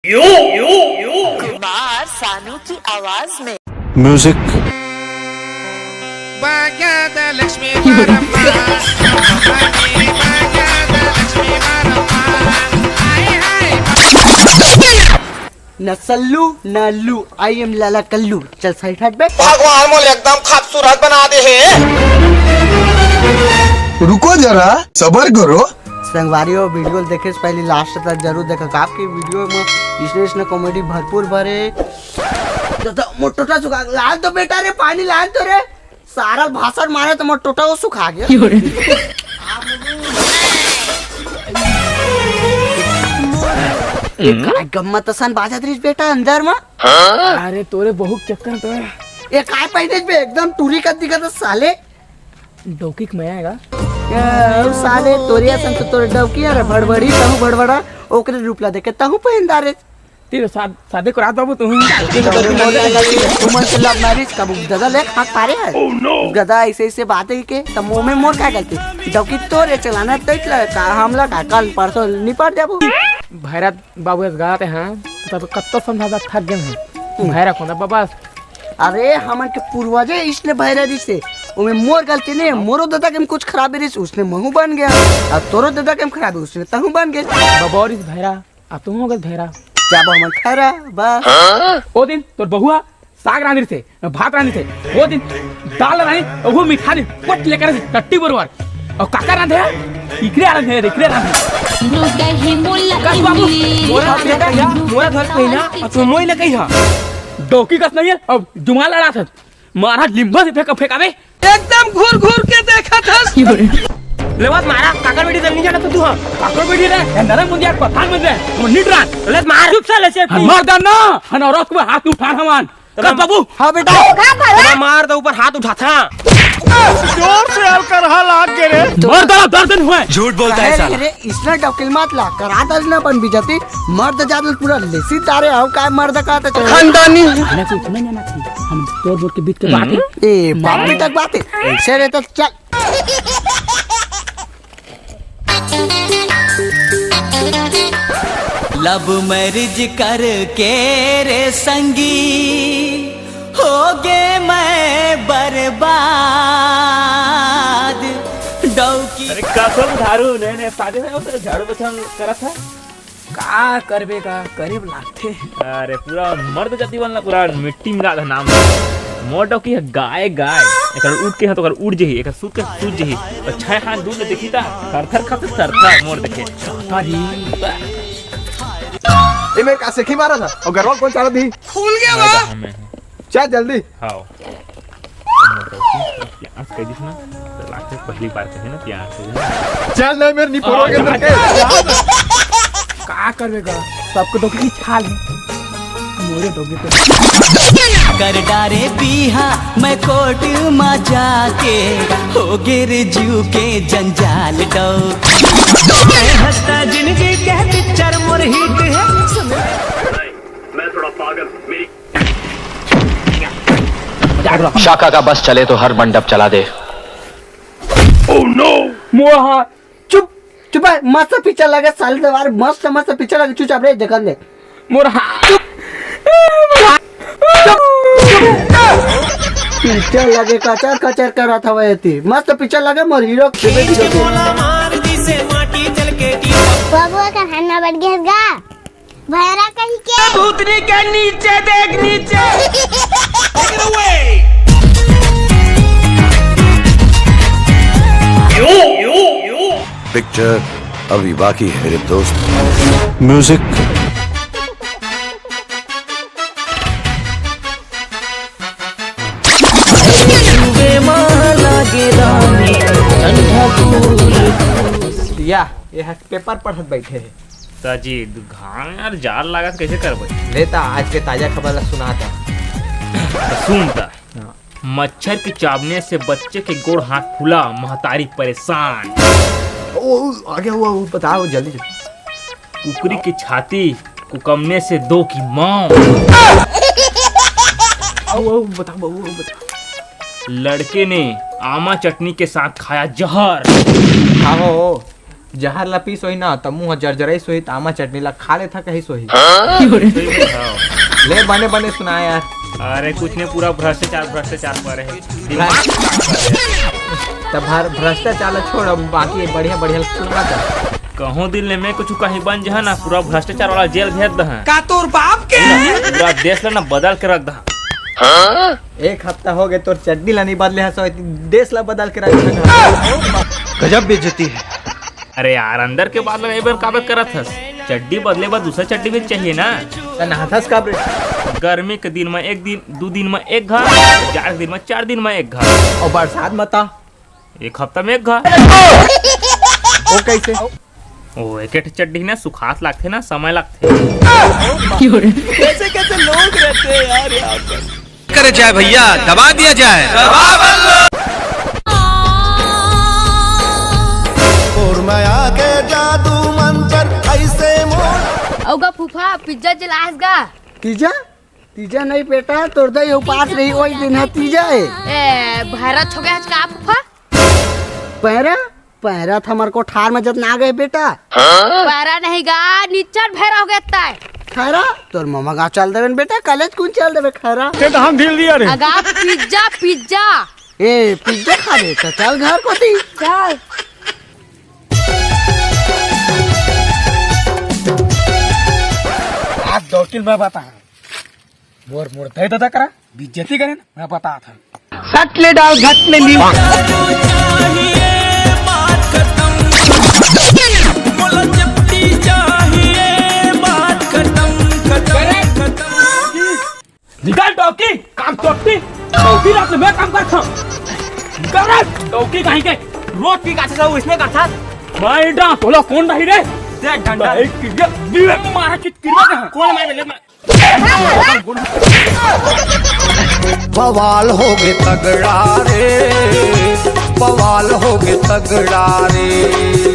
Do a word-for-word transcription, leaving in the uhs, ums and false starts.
कुमार सानू की आवाज में। Music. न सल्लू न लू, I am लाला कल्लू। चल साइड हट बे। भगवान मोला एकदम खूबसूरत बना दे हे। रुको जरा, सबर करो। संगवारी हो, वीडियो देखे से पहले लास्ट तक जरूर देखा। आपकी वीडियो में इसने इसने कॉमेडी भरपूर भरे। तो, तो मोर टोटा सुखा लान तो बेटा रे, पानी लान तो रे। सारा भाषण मारे तो मोर टोटा वो सुखा गया। ए, काय गम्मत असन बाजत रहिस बेटा अंदर मा? अरे तोरे बहुत चक्कर तो है। ए, काय पहिने बे, एकदम टूरी का दिखत साले। डौकी के मया आएगा। ए, साले तोरे असन तो तोरे डौकी अरे भड़बड़ी, तहु भड़बड़ा, ओकरे रूप ला देखे तहु पहिन डारे। तेरे साथ शादी करा दो तू। तुमन से लव मैरिज कब गधा ले हाथ पारे है? गधा ऐसे ऐसे बात है के तब मुंह में मोर का गलती? डौकी तोरे चलाना तैत लगा का हमला का कल परसों निपट जाबो। भैरा बाबू इस गाते हैं तब कत्तो समझा थक गए हैं। भैरा कौन बाबा? अरे हमन के पूर्वजे इसने भैरा रिसे, ओमे मोर गलती नहीं है। मोरो दादा के में कुछ खराबी रिस, उसने महू बन गया। और तोरो दादा के में खराबी, उसने तहू बन गए। बबौर इस भैरा, आ तू हो गए भैरा। क्या बा हमन खैरा बा? ओ दिन तोर बहुआ साग रांधी थे, भात रांधी थे। ओ दिन दाल रांधी, वो मीठा नहीं, पट लेकर टट्टी बरवार। और काका रांधे है? इकरे रांधे है, इकरे रांधे। दही मुल्ला कस बाबू, इमली। मोरा धर कहिया, मोरा धर कहिया, और तू मोई न कहिया। डौकी कस नहीं है, अब जुमा लड़ा था। मारा लिम्बा से फेंका, फेंका बे। एकदम घूर घूर के देखा था। लेवत मारा, काकर बेटी जमीन जाना तो तू हाँ। काकर बेटी रे, ए नरम मुंडिया पठान बन रे। वो निट रान। लेवत मार। चुप साले से। हमार दान ना, हन औरत को हाथ उठा हमान। कब बाबू? हाँ बेटा। मैं मार दो ऊपर हाथ उठा था। जोर से हल्का रहा लाग के रे। मर दला दर्द नहीं हुआ है। झूठ बोलता है साला। अरे इसने डौकिल मत ला, करा दल ना बन बीजती। मर्द जात पूरा लेसी तारे आओ काय मर्द का तो चल। खानदानी। ना कुछ नहीं ना कुछ। हम तोर बोल के बीत के बात है। ए बाप बेटा की बात है। ऐसे रे तो चल। लव मैरिज करके रे संगी, हो गे मैं बर्बाद। डौकी अरे का सब झाड़ू नए नए शादी में उसे झाड़ू पोछा करत था। का करबे का, करे बर लागथे। अरे पूरा मर्द जाति वाला पूरा मिट्टी मिला था नाम। मोर डौकी है गाय गाय। एकर उठ के है तो ओकर उठ जही, एकर सूत के सूत जही। और छह हाथ दूर ले देखी ता, थर थर खप थर थर मोर देखे। काका जी। ए मैं का सेखी मारा था और गरवा कौन चारा दी? खुल गया बा। हमें। चल जल्दी। हाँ। प्यार से कह दीस ना, तो लास्ट में पहली बार कहे ना प्यार से। चल नहीं मेरे नहीं पड़ोगे अंदर के। का करबे गा? सबको डौकी की छाल है। मोरे डौकी तो कर डारे बिहा मैं कोर्ट मा जाके, हो गे रे जीव के जंजाल डौकी। हंसता जिंदगी के पिक्चर मोर हिट है। मैं थोड़ा पागल, मेरी शाखा का बस चले तो हर मंडप चला दे। मोहा। चुप, चुप है, मस्त पिक्चर लगे साले दवार, मस्त मस्त पिक्चर लगे, चुपचाप रे देखन दे। मोर हा-, चुप, चुप, चुप। पिक्चर लगे कचर कचर करत हवे एती, मस्त पिक्चर लगे मोर हीरो। बबुआ का हन्ना बढ़ गया गा। भैरा कहीं के। भूतनी के नीचे देख, नीचे। पिक्चर अभी बाकी है मेरे दोस्त। म्यूजिक। या, ये है पेपर पढ़त बैठे हैं। त जी, घाम यार, जाड़ लागत, कैसे करबे? लेता आज के ताजा खबर ला सुनाता। त सुन त। हाँ। मच्छर के चाबने से बच्चे के गोड़ हाथ फूला, महतारी परेशान। ओ, आ गया हुआ, वो बताओ जल्दी जल्दी। कुकरी की छाती कुकमने से दो की मौत। आओ, आओ, बताओ, आओ, बताओ। लड़के ने आमा चटनी के साथ खाया जहर। आहो। जहर ला पीस होही ना, त मुंह जरजराइस होही, त आमा चटनी ला खा लेथा कहिस होही। ले बने बने सुना यार। अरे कुछ नहीं, पूरा भ्रष्टाचार, भ्रष्टाचार पर है। दिमाग त भ्र-, भ्रष्टाचार ला छोड़, अब बाकी बढ़िया बढ़िया सुना त। कहूँ दिन ले मैं कुछ कहीं बन जहा ना, पूरा भ्रष्टाचार वाला जेल भेज दहा। का तोर बाप के? पूरा देश ला ना बदल के रख दहा। एक हफ्ता हो गए तोर चड्डी ला नहीं बदले हस, देश ला बदल के रख दहा। गजब बेइज्जती है। अरे यार, अंदर के बात ला ए बर काबर करत हस? चड्डी बदले बर दूसरा चड्डी भी चाहिए ना। त नहाथस काबर? गर्मी के दिन में एक दिन, दू दिन में एक घाल, जाड़ के दिन में चार दिन में एक घाल। और बरसात में त? एक हफ्ता में एक घाल। वो कैसे? ओ, एक एक चड्डी ना सुखात लागथे ना, समय लागथे। कैसे कैसे लोग रहते हैं यार यहाँ पर। करे जाए भैया, दबा दिया जाए। और माया के जादू मंतर ऐसे मोड़। अउ गा फूफा, पिज्जा जिलास गा। तीजा? तीजा नहीं बेटा, तोर दई उपास रही, वही दिन है तीजा है। ए, भैरा छो गया का फूफा? पैरा? पैरा त हमर कोठार में जतना आ गए बेटा। पैरा नहीं गा, निच्चर भैरा हो गया तय। खैरा, तोर ममा गा चल देबे न बेटा, कॉलेज कुन चल देबे खैरा। ते तो हम ढील दिया रे। अगा पिज्जा, पिज्जा। ए, पिज्जा खाबे त चल घर कोती। चल। आज दो किल मैं बता। मोर, मोर दई ददा करा, बेइज्जती करे ना, मैं बतात हूँ। सट ले डाल घट ले ली। निकाल डौकी, काम चोटी, डौकी रात में काम करता। निकाल रे, डौकी कहीं के, रोज पी के आथे सब इसने करता। मार डा, तोला कौन रही रे? देख डंडा। भाई, किरिया, दिए मारा कि किरिया दे। कौन मार ले मार। बवाल होगे तगड़ा रे, बवाल होगे तगड़ा रे।